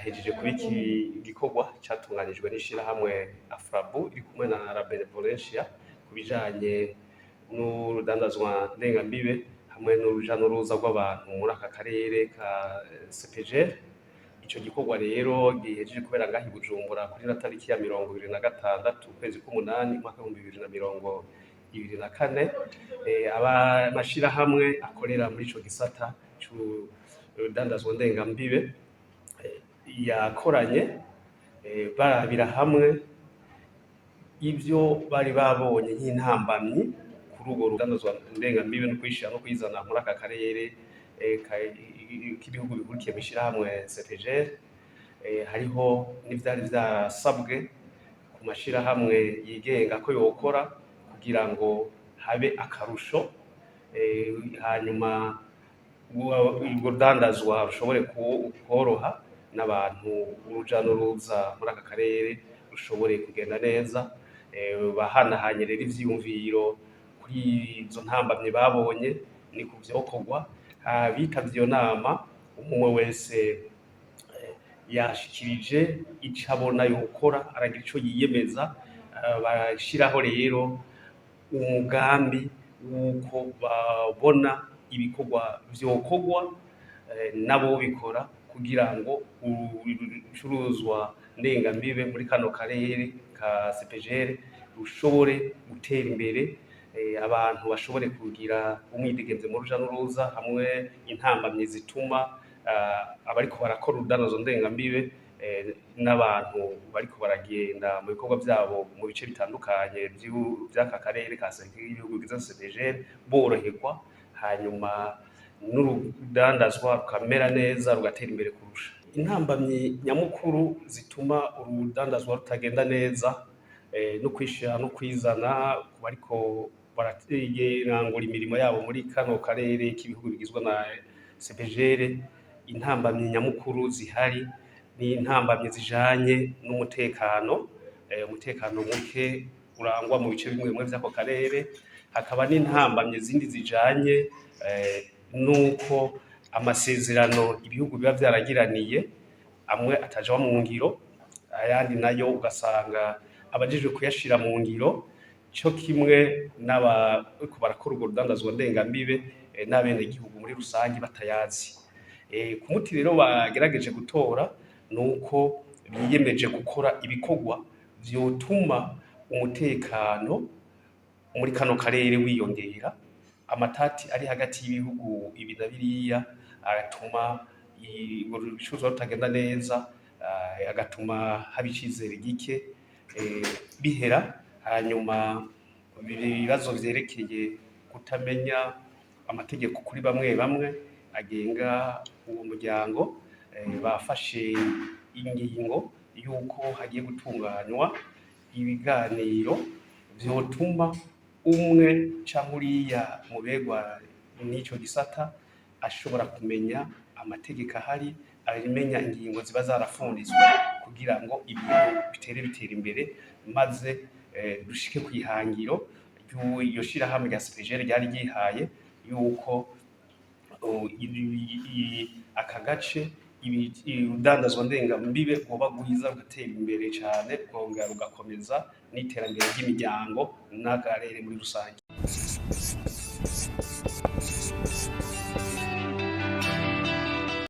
Hahejeje kuba iki gikorwa catunganijwe n'ishirahamwe Afrabu iri kumwe na La Benevolencia ku bijanye n'urudandazwa ndengambibe hamwe n'uruja n'uruza rw'abantu muri aka karere ka CPGL. Ico gikorwa rero gihejeje kubera ngaha i Bujumbura kuri ino tariki ya 26 ukwezi k'umunani umwaka w'2024, amashirahamwe akorera muri ico gisata c'urudandazwa ndengambibe yakoranye barabira hamwe ivyo bari babonye nk'intambamyi kuri urwo rudandazwa ndengambibe no kwishira no kwizana muri aka karere k'ibihugu bihurikiye mw'ishirahamwe CPGL. Hariho n'ivyari vyasabwe ku mashirahamwe yigenga ko yokora kugira ngo habe akarusho, hanyuma urwo rudandazwa rushobore kworoha n'abantu, uruja n'uruza muri aka karere rushobore kugenda neza. Bahanahanye rero ivyiyumviro kuri izo ntambamyi babonye ni ku vyokorwa. Abitavye iyo nama umwe wese yashikirije ico abona yokora, aragira ico yiyemeza, barashiraho rero umugambi w'uko babona ibikorwa vyokorwa n'abobikora kugira ngo urucuruzwa ndengambibe muri kano karere ka CPGL rushobore gutera imbere, abantu bashobore kugira umwidegemvyo mu ruja n'uruza, hamwe intambamyi zituma abariko barakora urudandazwa ndengambibe n'abantu bariko baragenda mu bikorwa vyabo mu bice bitandukanye vy'aka karere ka ibihugu bigize CPGL boroherwa, hanyuma n'urudandazwa rukamera neza, rugatera imbere kurusha. Intambamyi nyamukuru zituma urudandazwa rutagenda neza no kwishira no kwizana ku bariko barangura imirimo yabo muri kano karere k'ibihugu bigizwe na CPGL, intambamyi nyamukuru zihari ni intambamyi zijanye n'umutekano, umutekano muke urangwa mu bice bimwe bimwe vy'ako karere, hakaba n'intambamyi zindi zijanye nuko amasezerano ibihugu biba vyaragiraniye amwe ataja mu ngiro, ayandi nayo ugasanga abajejwe kuyashira mu ngiro co kimwe n'abariko barakora urwo rudandazwa ndengambibe n'abenegihugu muri rusangi batayazi. Ku muti rero bagerageje gutora nuko biyemeje gukora ibikorwa vyotuma umutekano muri kano karere wiyongera, amatati ari hagati y'ibihugu ibi na biriya agatuma ibicuruzwa rutagenda neza, agatuma haba icizere gike bihera, hanyuma ibibazo vyerekeye kutamenya amategeko kuri bamwe bamwe agenga uwo muryango, bafashe ingingo yuko hagiye gutunganywa ibiganiro vyotuma umwe canke uriya mubegwa n'ico gisata ashobora kumenya amategeko ahari, amenya ingingo ziba zarafunditswe kugira ngo ibintu bitere bitera imbere, maze dushike kw'ihangiro ry'iryo shirahamwe rya CPGL ryari ryihaye yuko aka gace urudandazwa ndengambibe rwoba rwiza, rugatera imbere cane, rukongera rugakomeza n'iterambere ry'imiryango n'akarere muri rusange.